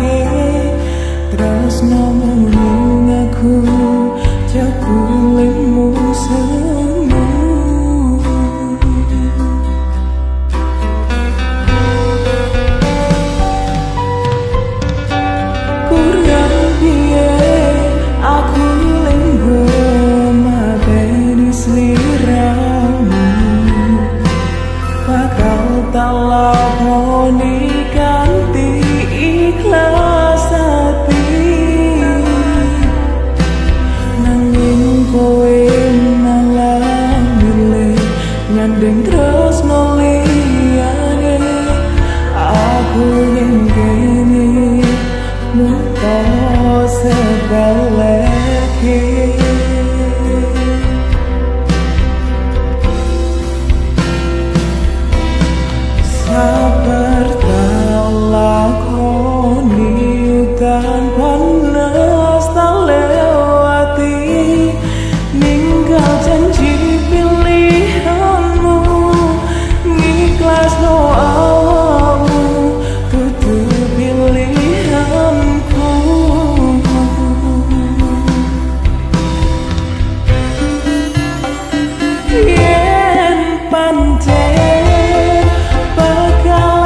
ngrasake tresnomu ning aku, jebule mung semu. Kurang piye aku linggo mateni sliramu, bakal tak lakoni kanthi ikhlas ati, nanging kowe malah milih nyanding tresno liyane. Aku ning kene mung sebaleke. Sabar tak lakoni udan panas tak lewati, ninggal janji pilihanmu, ngikhlasno awakmu dudu pilihanku. Yen pancen bakal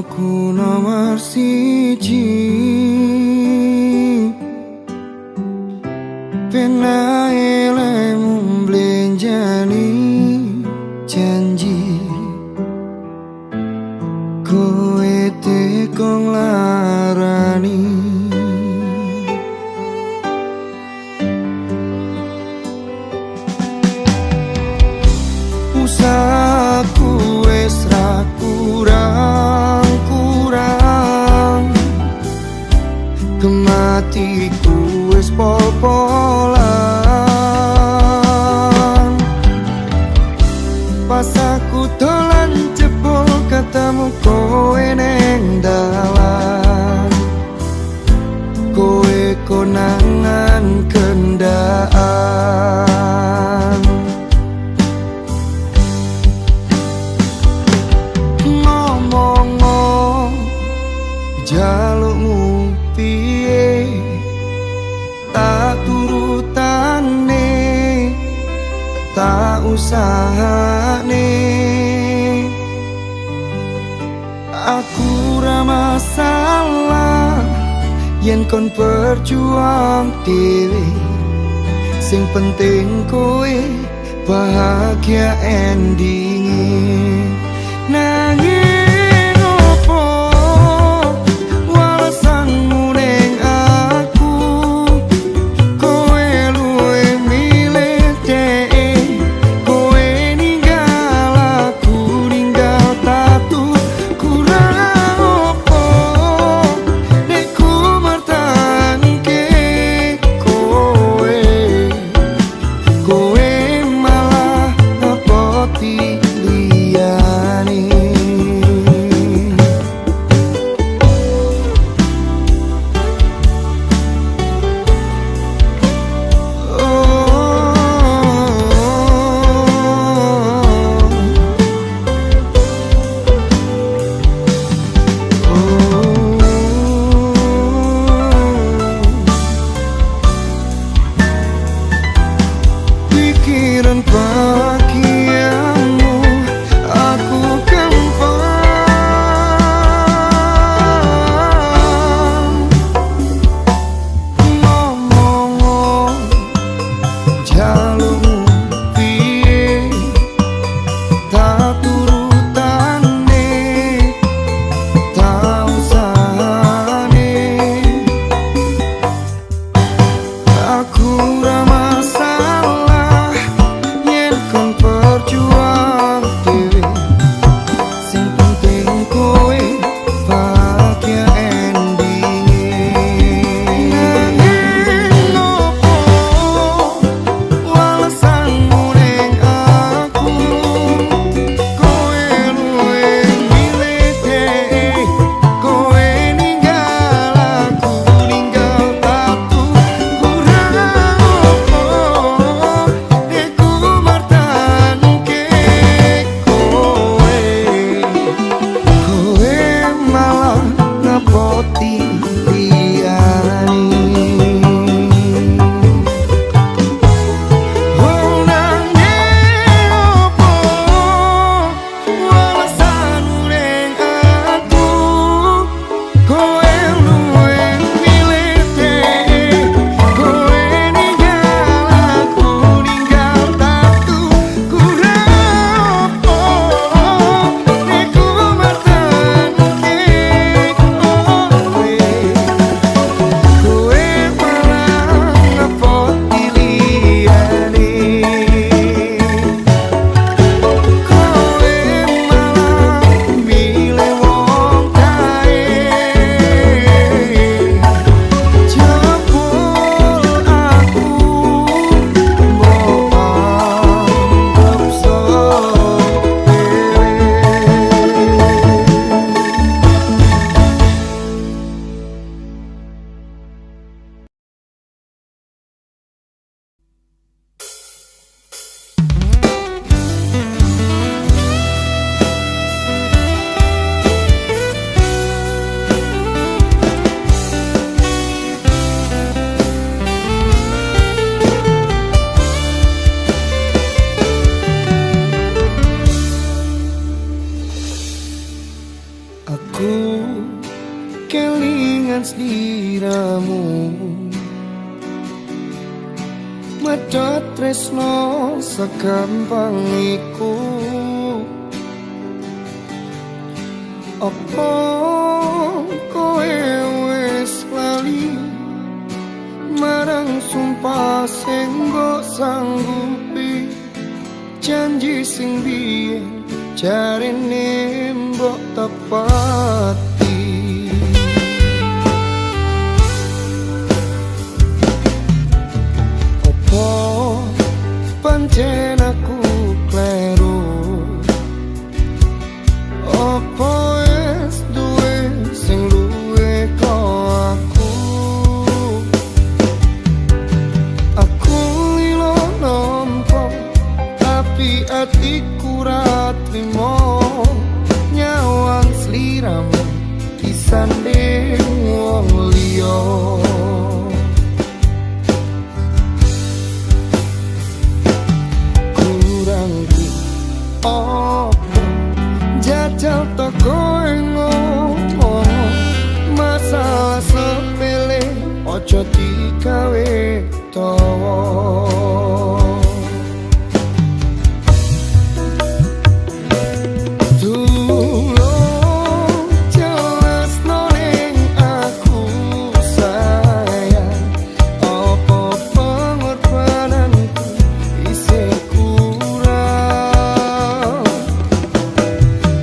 Tresnoku nomor siji, penae lemu mblenjani janji. Kowe teko nglarani, usahaku wis ra kurang-kurang, kematiku wis pol-polan. Pas aku dolan jebul ketemu kowe neng dalan, kowe konangan kendaan. Ngomong jalukmu piye, tak turutane, tak usahane. Aku ra masalah yen kon berjuang dhewe, sing penting kowe bahagia endinge. Nanging opo walesanmu ning aku, kowe luwih milih dhek, kowe ninggal aku, ninggal tatu. Kurang opo nek ku mertahanke kowe, kowe malah ngapoti liyane. Nyedot tresno segampang iku. Apa kowe wis lali marang sumpah sing mbok sanggupi, janji sing biyen jarene mbok tepati. Apa pancen aku kleru? Apa wis duwe sing luwe kok aku? Aku lilo nampa tapi atiku ra trimo nyawang sliramu disanding wong liya. Kurangku opo jajal teko ngomong masalah sepele ojo digawe tawa. Tulung jelasno ning aku sayang, apa pengorbananku isih kurang?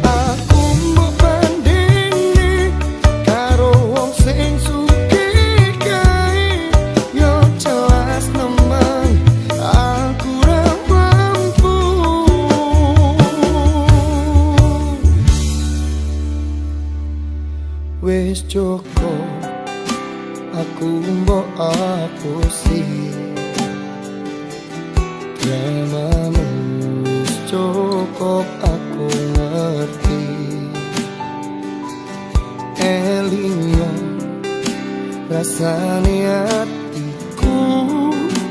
Aku mbok bandingne karo wong sing sugih kae, yo jelas nemen aku ra mampu. Wis cukup aku mbok apusi, dramamu wis cukup aku ngerti. Elingo rasane atiku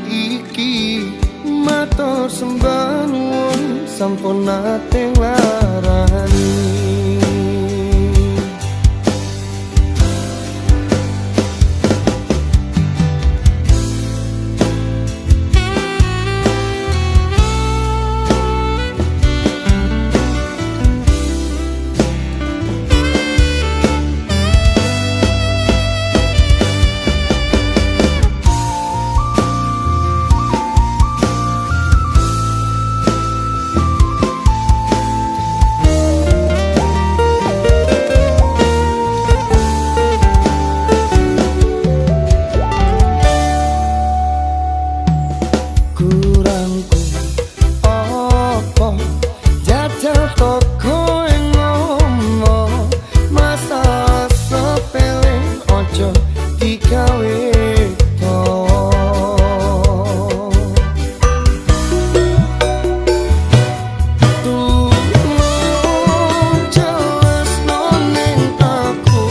iki, matur sembah nuwun sampun nate nglarani. Kurangku opo jajal toko ngomong masalah sepele ojo digawe tawa. Tulung jelasno ning aku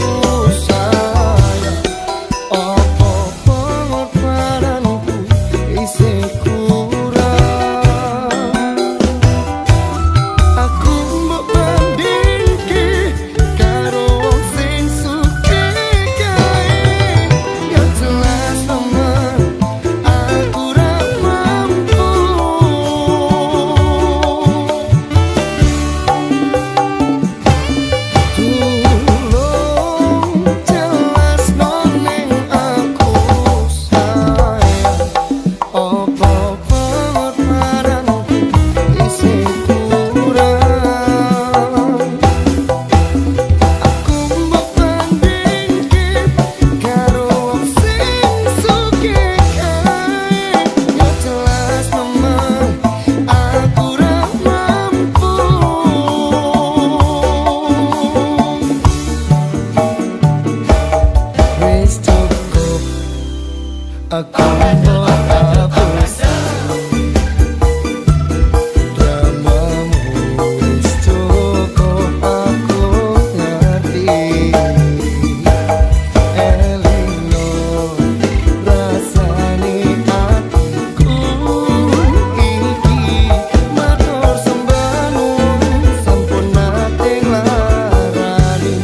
sayang, apa pengorbananku isih kurang? Aku mbok bandingke karo wong sing sugih kae, yo jelas nemen aku ra mampu. Tulung jelasno ning aku sayang, apa pengorbananku isih kurang? Aku mbok bandingke karo wong sing sugih kae, yo jelas nemen aku ra mampu. Wis cukup aku mbok apusi, dramamu wis cukup aku ngerti. Elingo rasane atiku iki, matur sembah nuwun sampun nate nglarani.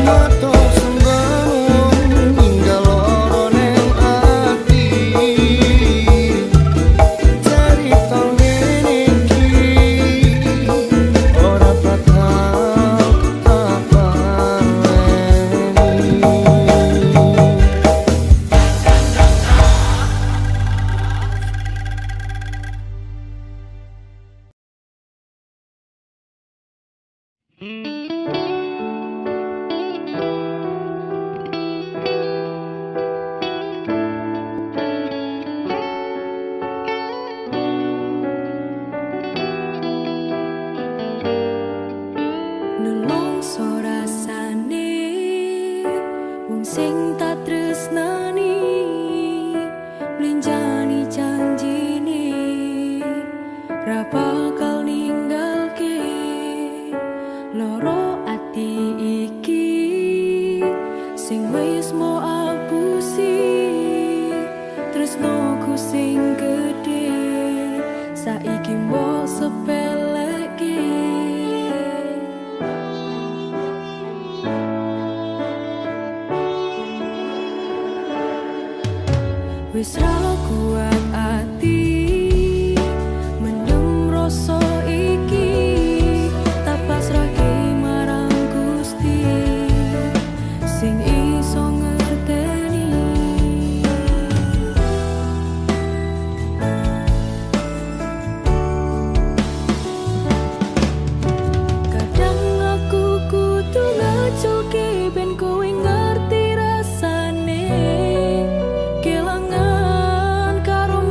Matur sembah nuwun ninggal lara ning tak tresnani, mlinjani janjine, ra bakal ninggalke. Loro ati iki sing wis mbok apusi, tresnoku sing gedhe saiki mbok sepeleke. Wis ra kuat ati mendem rasa iki, tak pasrahke marang Gusti sing iso ngerteni. Kadang aku kudu ngaculke ben kowe ngerti rasane kelangan karo.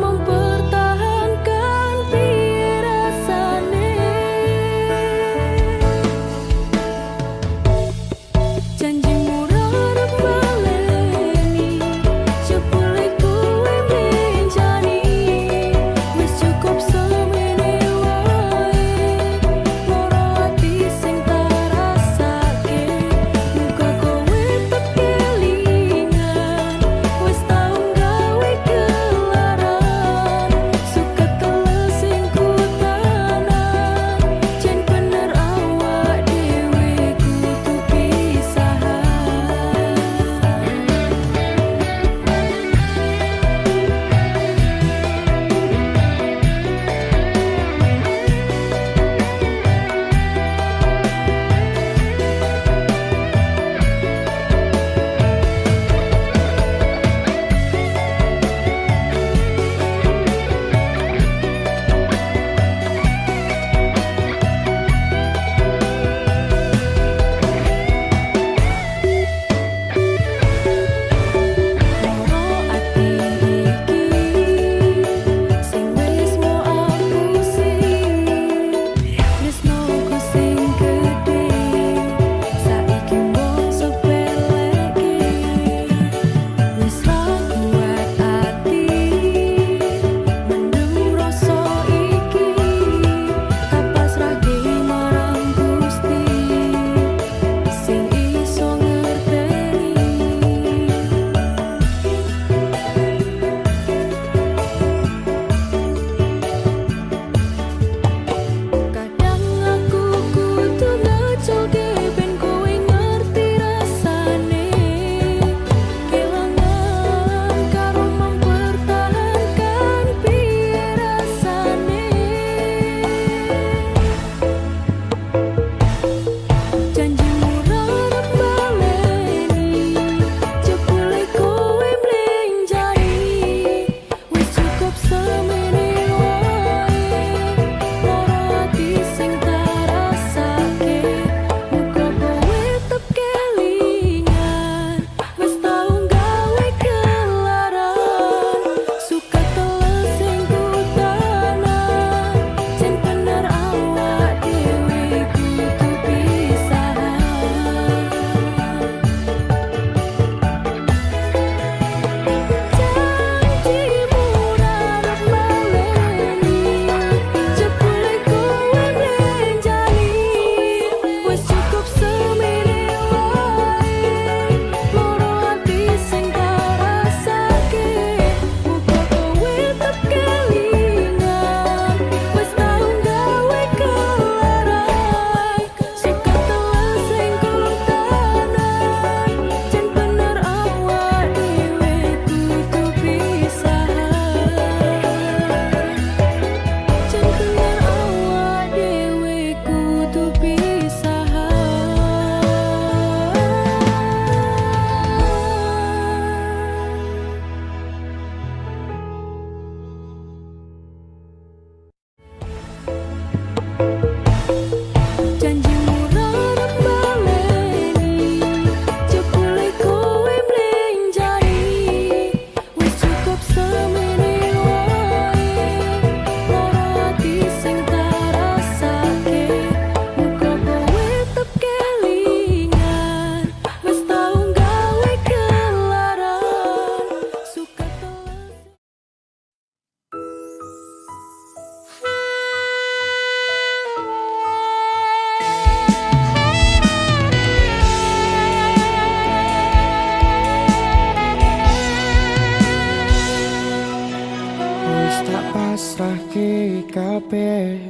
Kabeh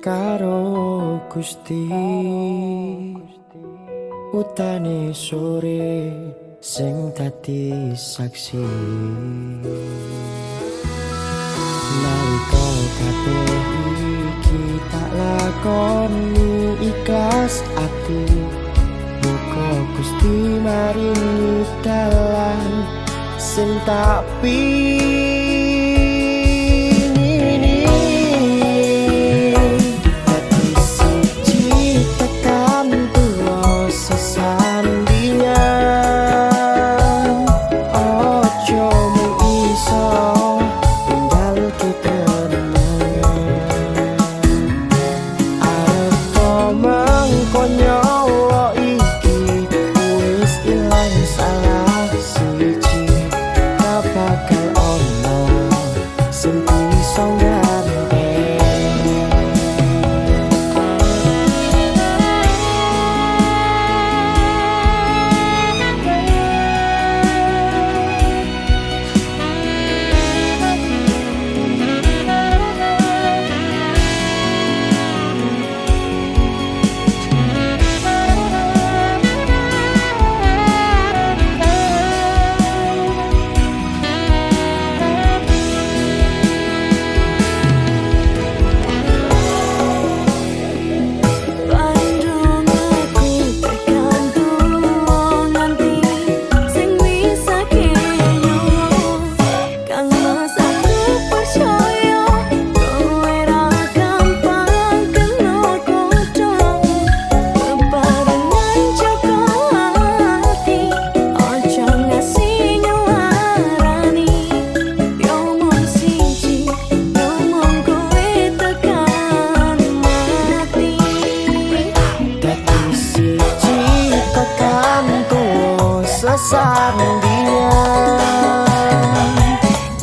karo Gusti, utane sore sing dadi saksi. Nalika kabeh iki tak lakoni ikhlas ati, muga Gusti maringi dalan sing tak pingini. Dadi siji tekan tuwa sesandingan, ojo mung iso ninggalke kenangan. Arep mengko nyawa iki wis ilang salah siji, tak bakal ono sing bisa nganteni. Pandung aku tekan tuwa nganti sing misake nyawa. Kang Mas, aku percaya kowe ra gampang kena godha. Bebarengan jaga ati, aja ngasi ngelarani. Yo mung siji, yo mung kowe tekan mati. Dadi siji tekan tuwa sesandingan,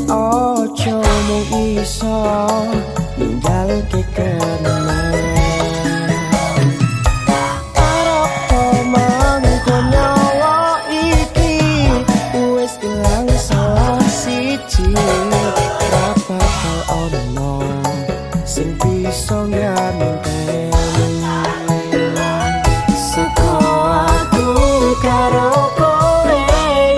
ojo mung iso ninggalke kenangan. Arep mengko nyawa iki wis ilang salah siji, ra bakal ono sing bisa nganteni. Seko aku karo kowe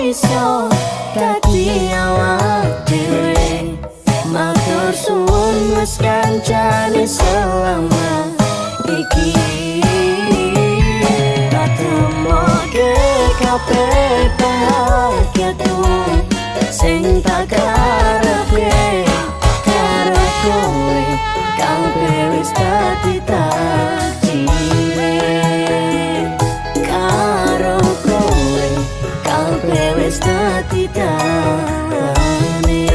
iso dadi awak dhewe. Matur suwun wis kancane selama iki. Tak temoke kabeh bahagiaku sing tak karepke karo kowe, kabeh wis dadi takdire. Karo kowe kabeh wis dadi dalane.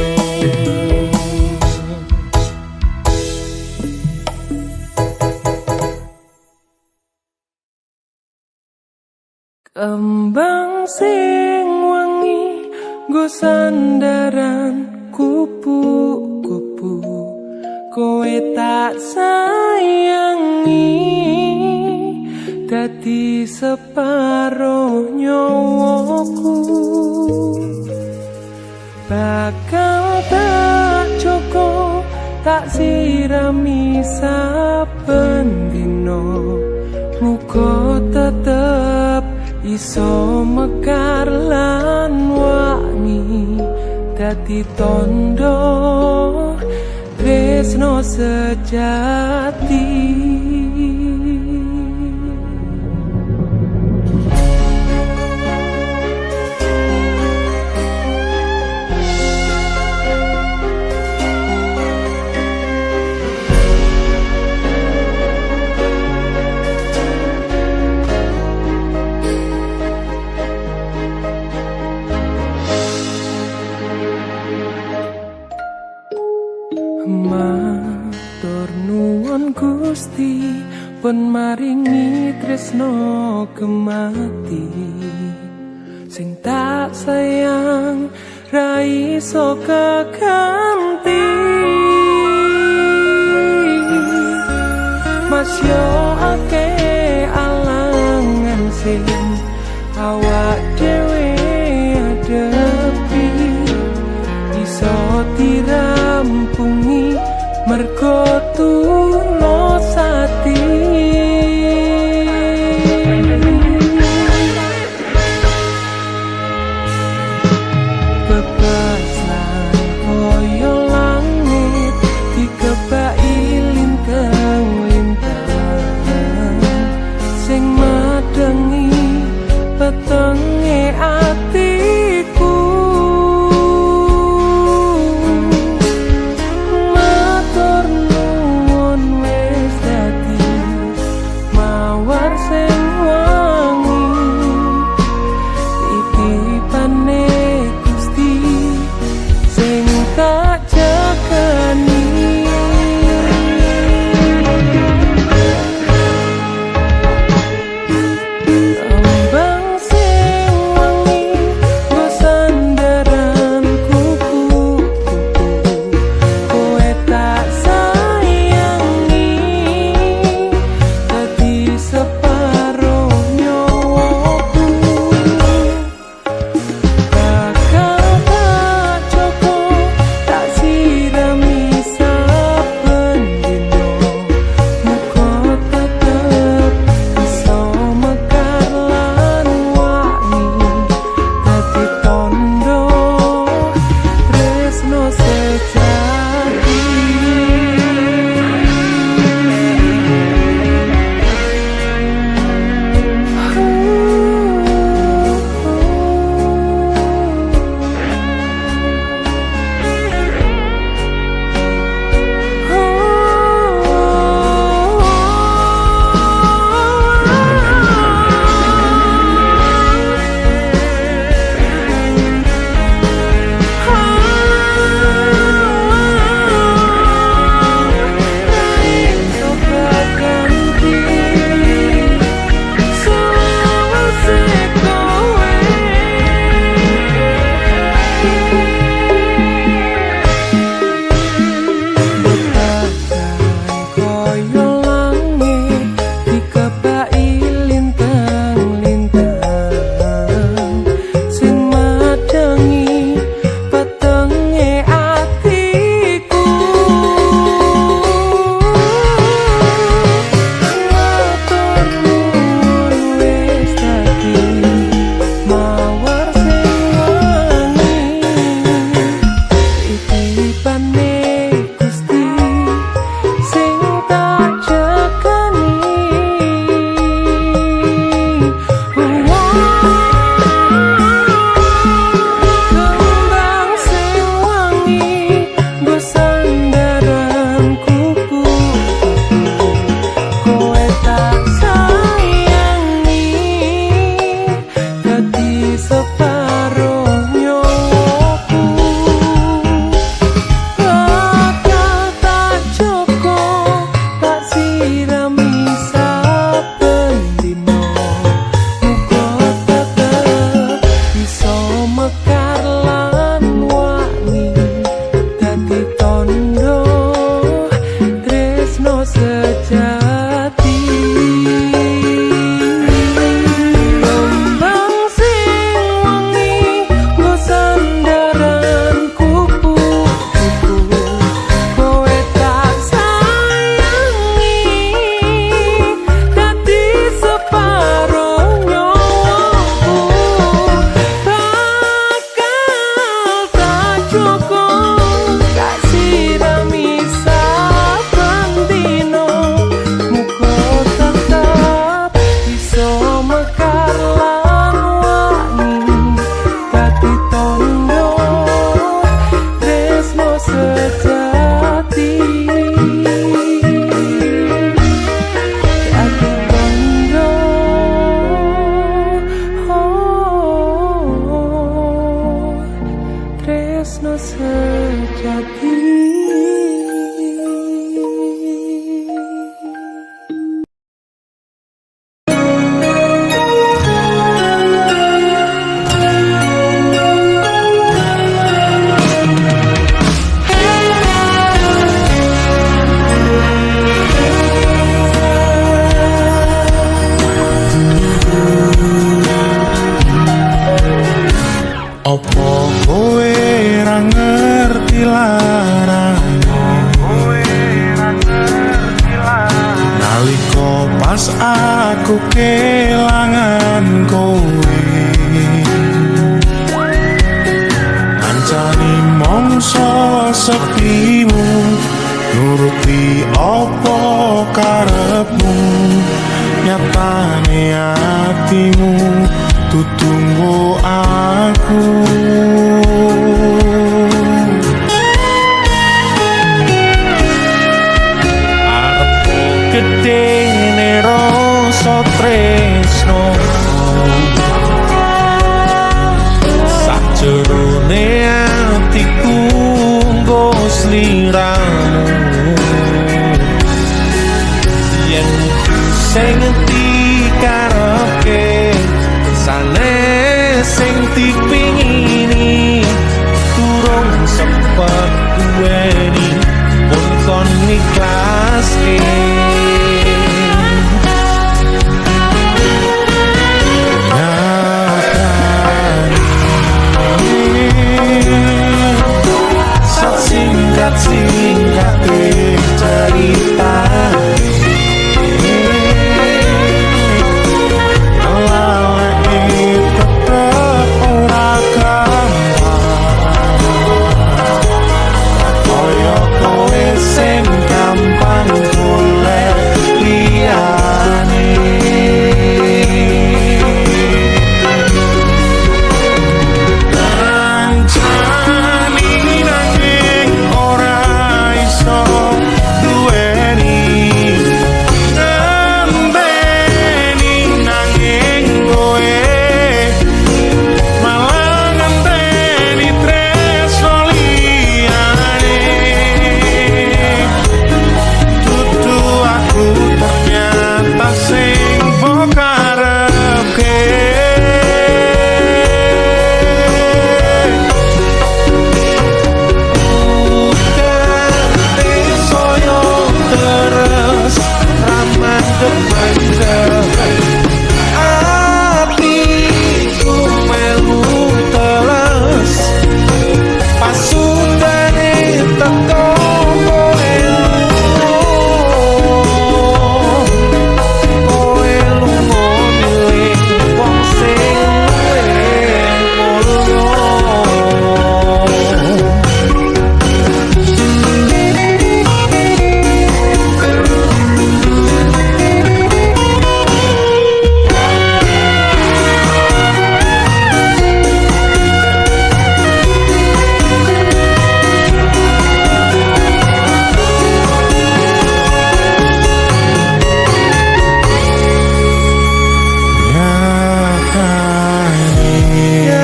Kembang sing wangi nggo sandaran kupu-kupu, kowe tak sayangi dadi separo nyawaku. Bakal tak joko, tak sirami saben dina, muga tetep iso mekar lan wangi dadi tondo tresno sejati. Matur nuwun Gusti pun maringi tresno kemati, sing tak sayang ra iso keganti. Mas yo akeh alangan sing awak dhewe adepi, iso dirampungi Mergo tulus ati. Bebasan koyo langit dikebaki lintang-lintang sing madengi petenge atiku. Matur nuwun wis dadi mawar sing wangi, titipane Gusti sing tak jagani. Kembang sing wangi nggo sandaran kupu-kupu, kowe tak sayangi dadi separo nyawaku. Bakal tak joko tak sirami saben dina, muga tetep iso mekar lan wangi dadi tondo tresno sejati. Koyo langit dikebaki lintang-lintang sing madangi petenge atiku. Matur nuwun wis dadi mawar sing wangi, titipane Gusti sing tak jagani. Kembang sing wangi nggo sandaran kupu-kupu, kowe tak sayangi dadi separo nyawaku. Bakal tak joko tak sirami saben dina, muga tetep iso mekar lan wangi dadi tondo tresno sejati. Kembang sing wangi nggo sandaran kupu-kupu, kowe tak sayangi dadi separo nyawaku. Bakal tak joko tak sirami saben dina, muga tetep iso mekar lan wangi dadi tondo tresno sejati. Dadi tondo tresno sejati. Opo kowe ra ngerti larane? Pas aku kelangan kowe, ngancani mongso sepimu, nuruti opo karepmu. Nyatane atimu tutunggu aku. Arepku gedene rasa tresno, sakjerone atiku nggo sliramu. Yen sing dikarepke sanes sing dipingini, durung sempet duweni pun kon ngiklaske. Sak singkat singkate ceritane, laleke tetep ora gampang, kaya kowe sing gampang golek liyane. Kancane nanging ora iso duweni, ngenteni nanging kowe malah ngenteni tresno liyane. Dudu aku ternyata sing mbok karepke. Udane saya terus ramandhep mandhep, atiku melu teles pasundane teko kowe lunga. Kowe lunga milih wong sing luwih mulya.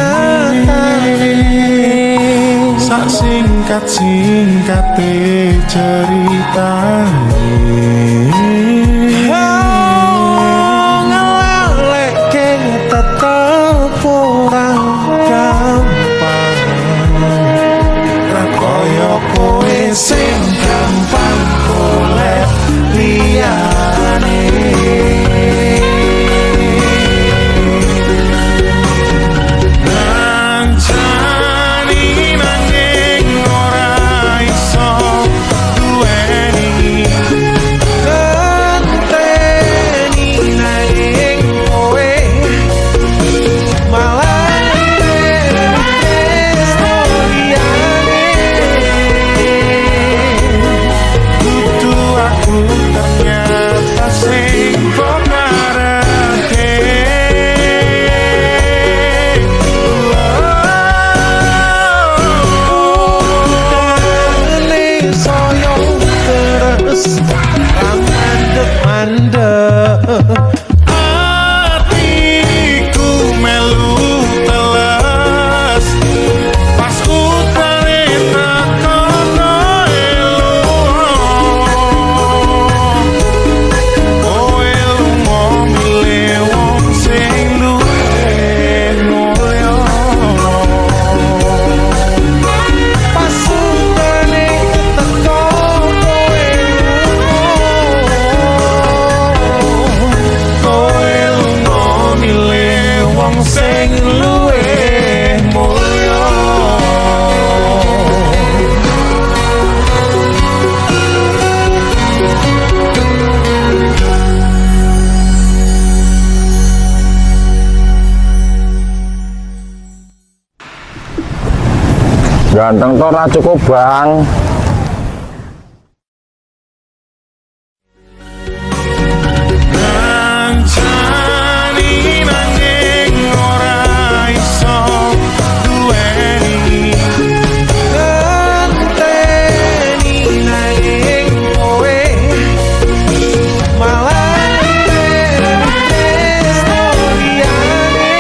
Nyatane sak singkat singkate ceritane, Ngelaleke tetep ora gampang, ra kaya kowe sing gampang golek liyane. Ngancani nanging ora iso duweni, Ganteng to ora cukup, Bang. Ngancani nanging ora iso duweni. Ngenteni nanging kowe malah tresno liyane.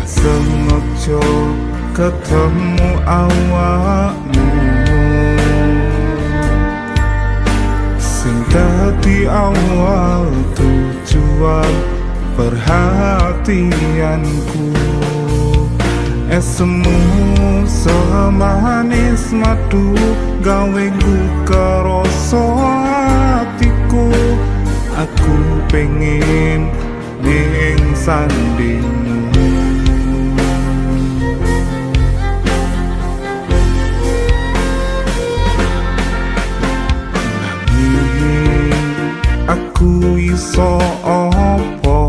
Sengaja ketemu awakmu sing dadi awal tujuan perhatianku. Esemu semanis madu gawe ku kerasa atiku. Aku pengen ning sandingmu. Nanging aku iso apa,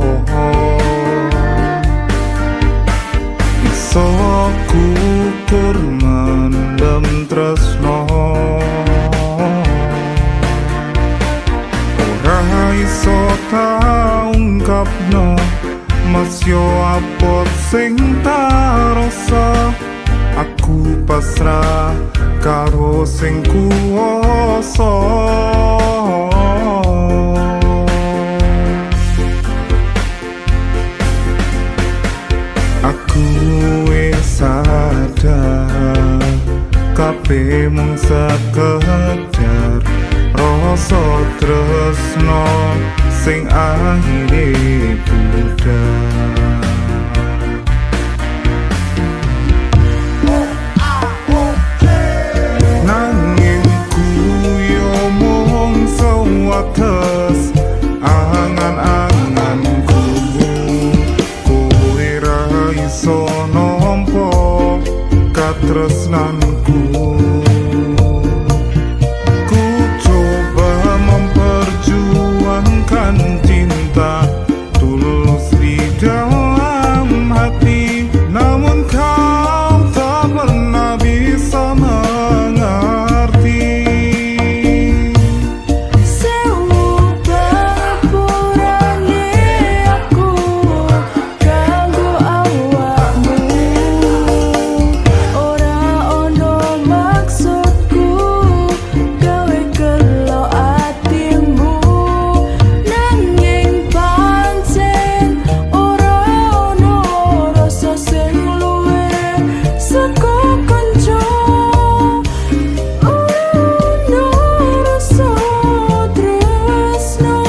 iso kukur mendem tresno, ora iso taungkapno mas yo apot sing tarasa. Aku pasrah karo sing kuwasa. Aku wis sadar kabeh mung sekedar rasa tresno sing akhire pudar. Nanging ku yo mung sewates angan-anganku, kowe ra iso nampa katresnanku. Ku coba memperjuangkan cinta tulus di dalam hati, namun kau tak pernah bisa mengerti. Sewu pangapurane aku kanggo awakmu, ora ono maksudku gawe gelo atimu, nanging pancen ora ono rasa sing luwih saka kanca, ora ono rasa tresno.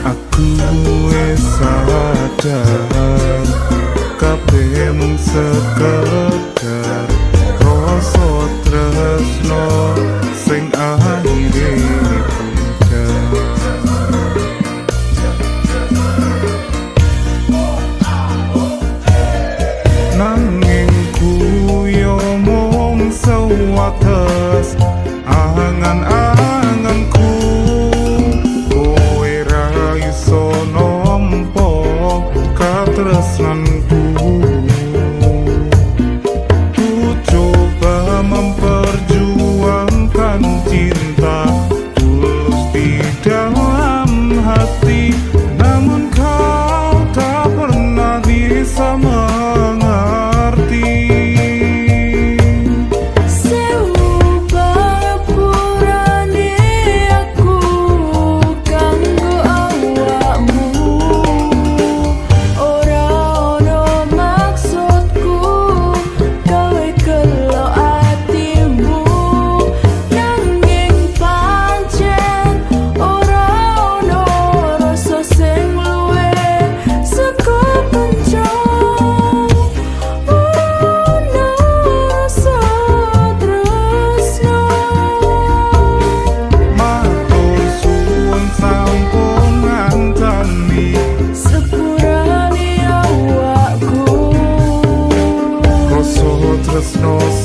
Aku wis sadar kabeh mung sekedar rasa tresno sing akhire pudar. Nanging ku yo mung sewates angan-anganku, kowe ra iso nampa katresnanku. Ku coba memperjuangkan cinta tulus di dalam hati, namun kau tak pernah bisa mengerti.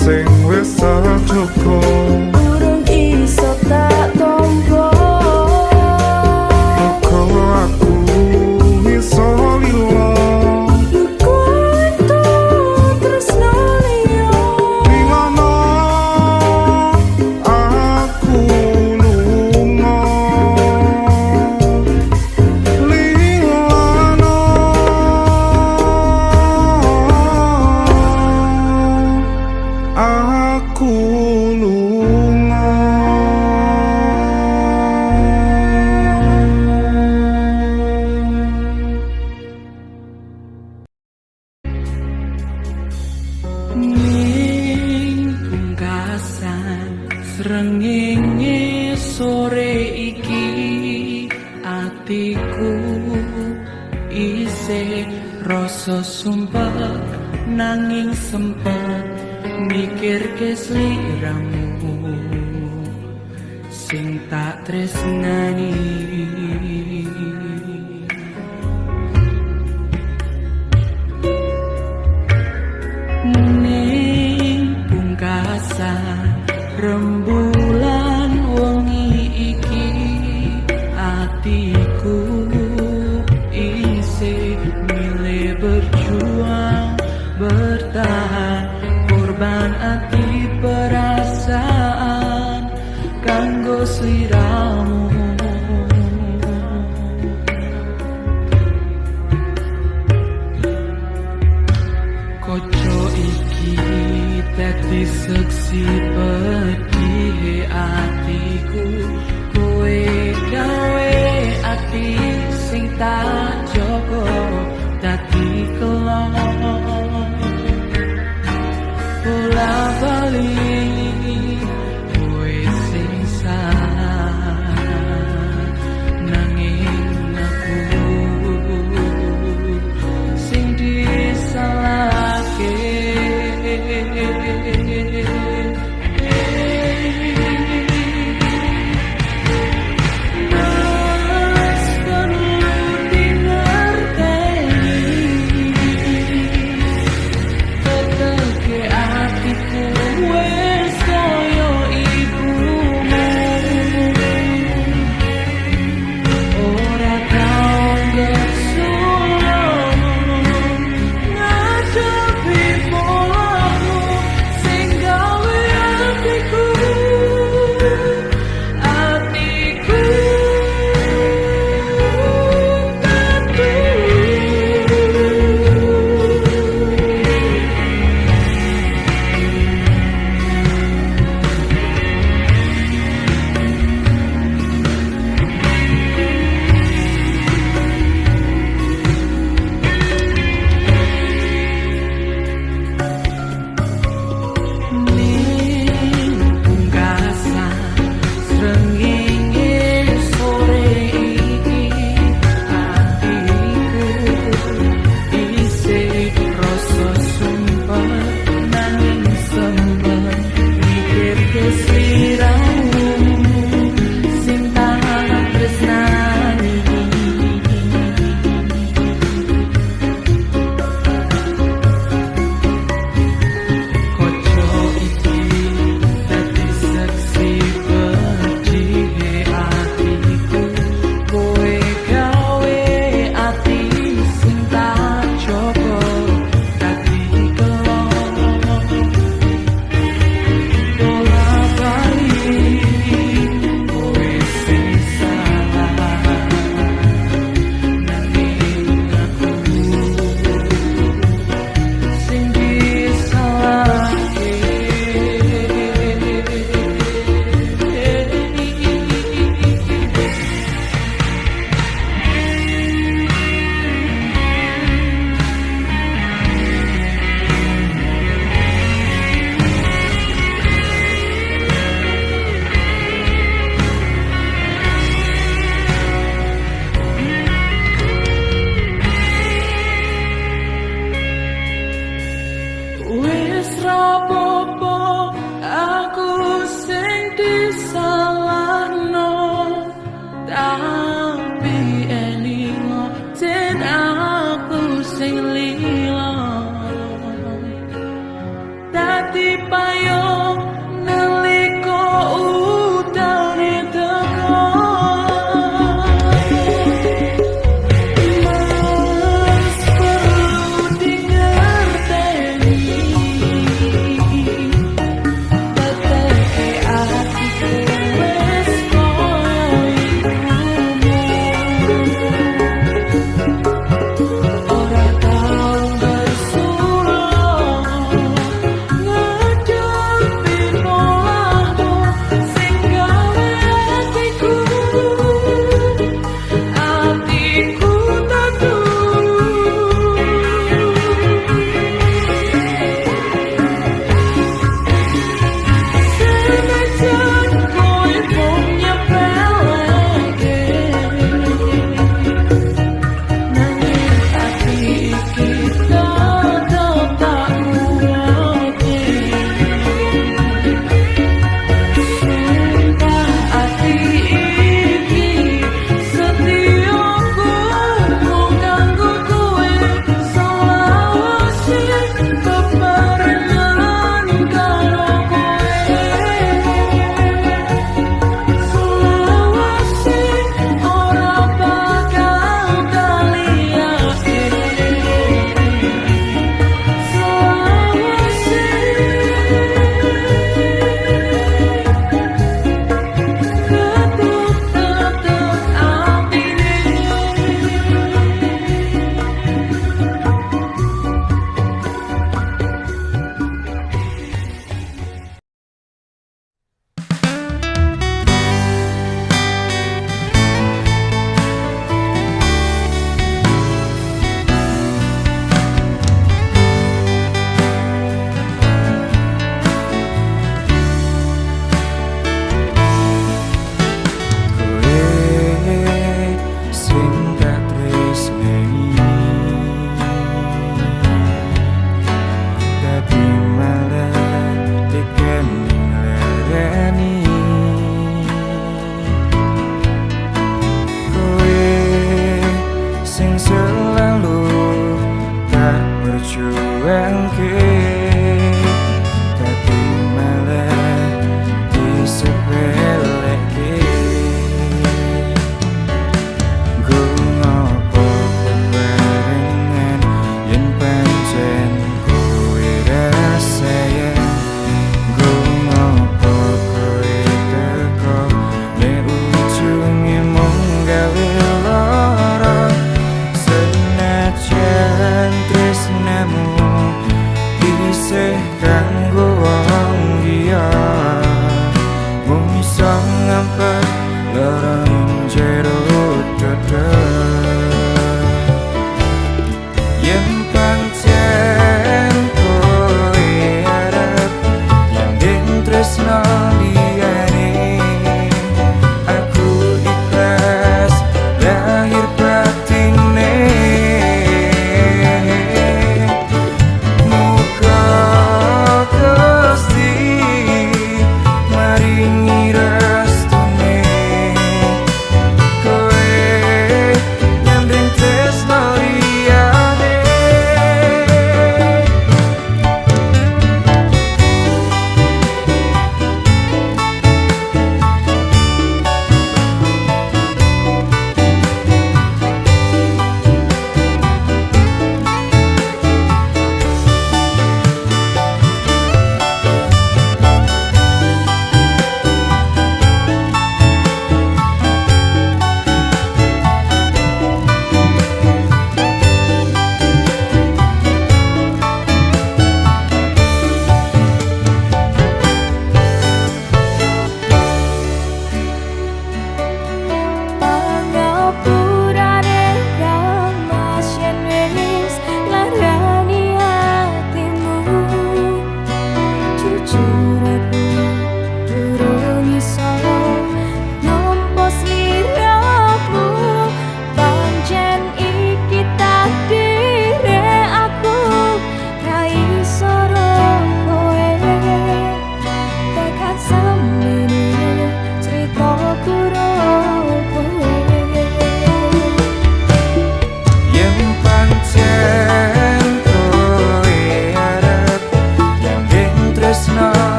sing wis tercukup. Urung iso tak tompo. Muga aku iso lila. Luka entuk tresno liya. Lilana aku lunga. Lilana aku lunga. Ning pungkasan srengenge sore iki, atiku isih rasa sumpek, nanging sempet mikirke sliramu sing tak tresnani. Ning pungkasan rembulan wengi iki, atiku isih milih berjuang bertahan, korban ati perasaan kanggo sliramu. Koco iki dadi seksi pedihe atiku, kowe gawe ati sing tak jaga dadi kelon bola bali. Kowe sing salah, nanging aku sing disalahke. Mas, perlu dingerteni, teteke atiku wis kaya ibumu. Ora tau ngesulung ngadepi polahmu. payung nalika udane teka. Mas, perlu dingerteni, teteke atiku wis koyo ibumu. Ora tau ngersula, ngedekake.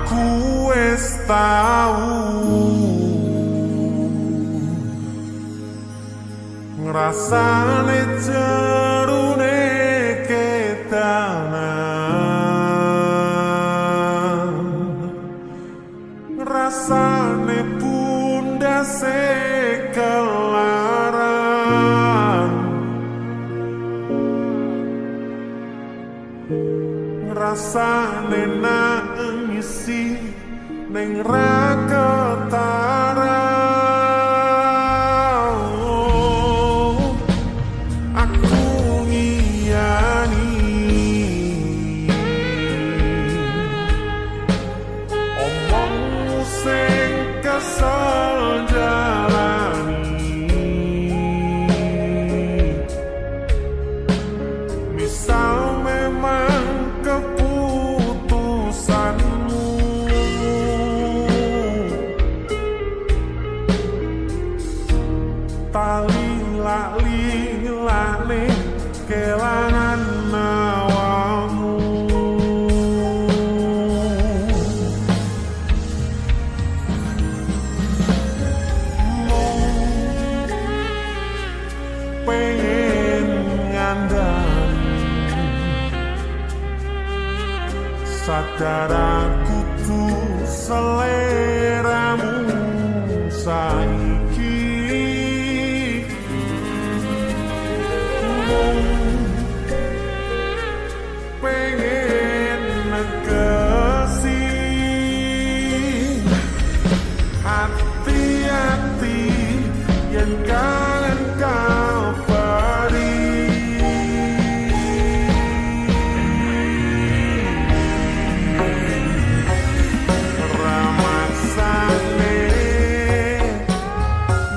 Aku wis tau ngrasane jerune kedanan, ngrasane pundase kelaran, ngrasane nangisi ning ra ketara. Aku ngiyani omongmu sing kesel jalani. Misal memang keputusanmu tali lali lane kelangan nawamu. Mung pengen ngandani sadar aku tuh seleramu saiki. Mung pengen negesi hati-hati yen kangen kabari. Ramaksane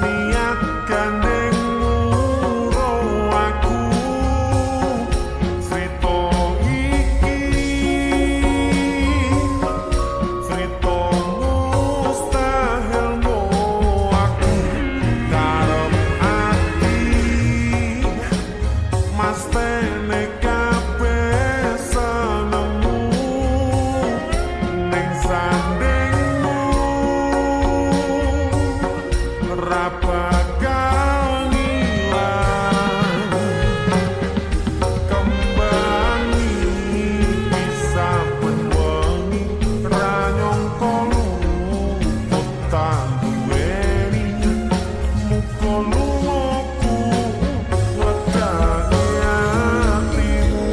niat gandeng muro aku crita iki crita mustahil mo aku karep ati mastene kabeh senengmu ning sandingmu ra bakal ngilang. Kembang iki saben wengi ra nyangka luput tak duweni. Muga lungaku nglegani atimu.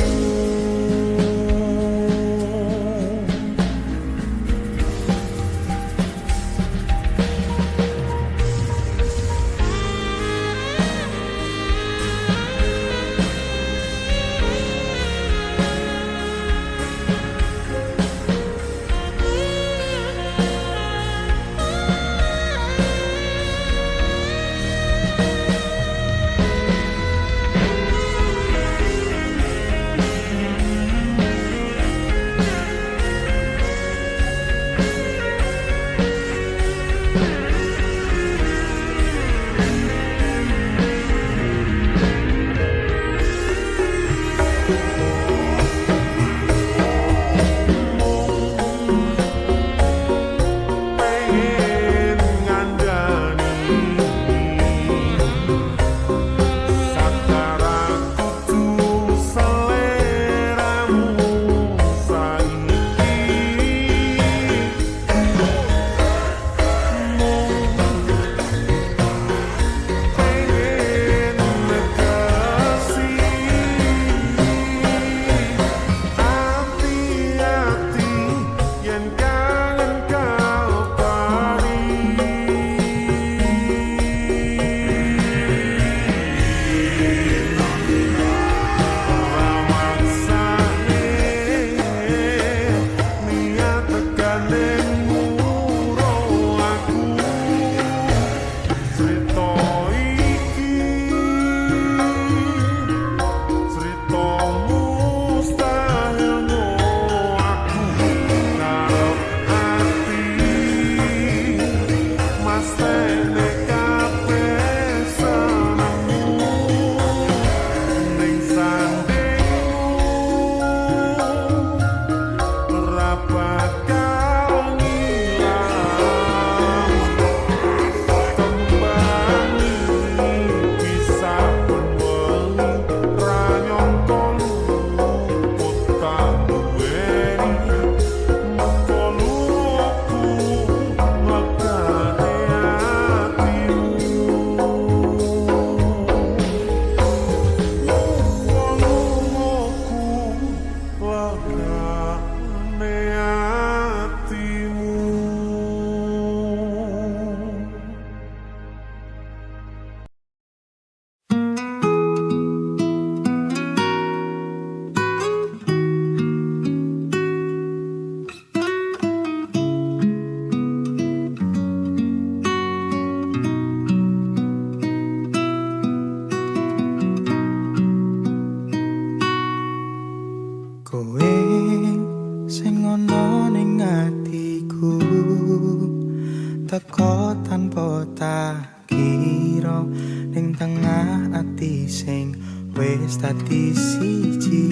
Teko tanpa tak kira ning tengah ati sing wis dadi siji.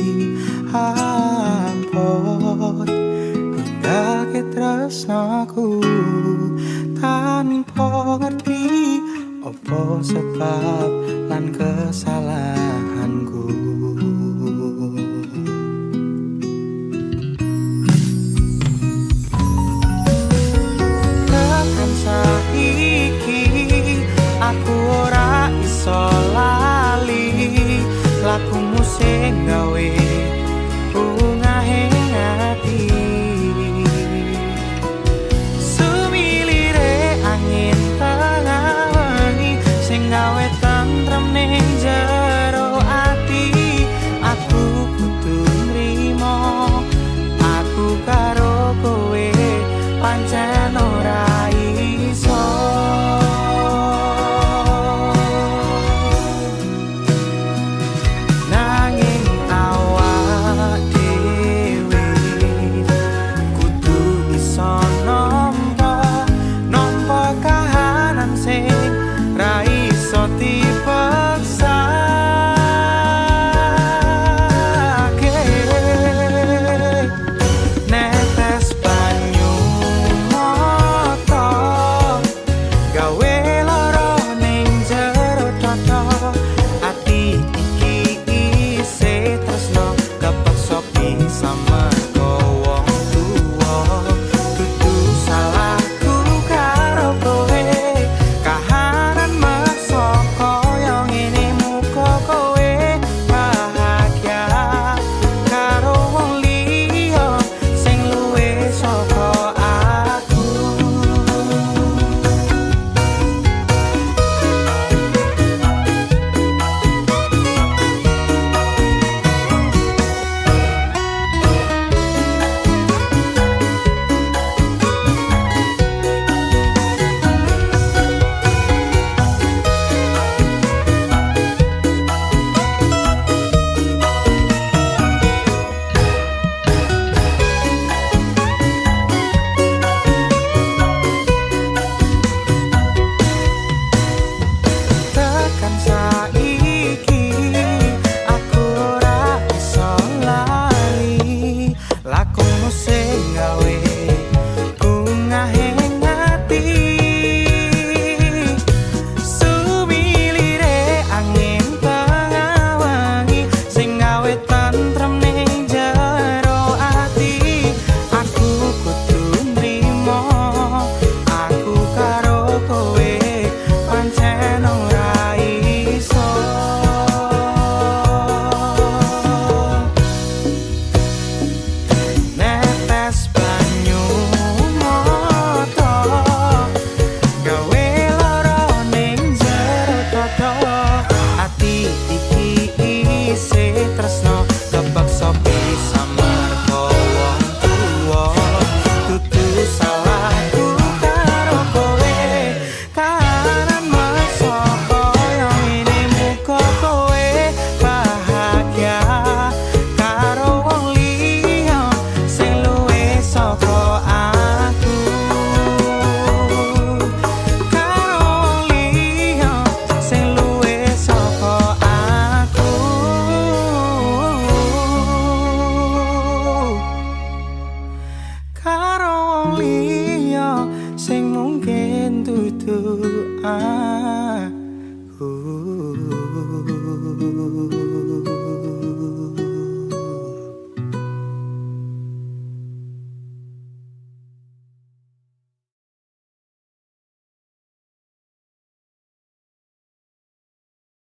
Abot ninggalke tresnaku tanpa ngerti opo sebab lan kesalahanku. Tekan saiki aku ora iso lali lakumu sing gawe bungahe ati. Sumilire angin tengah wengi sing gawe tentrem ning jero ati. Aku kudu nrimo aku karo kowe pancen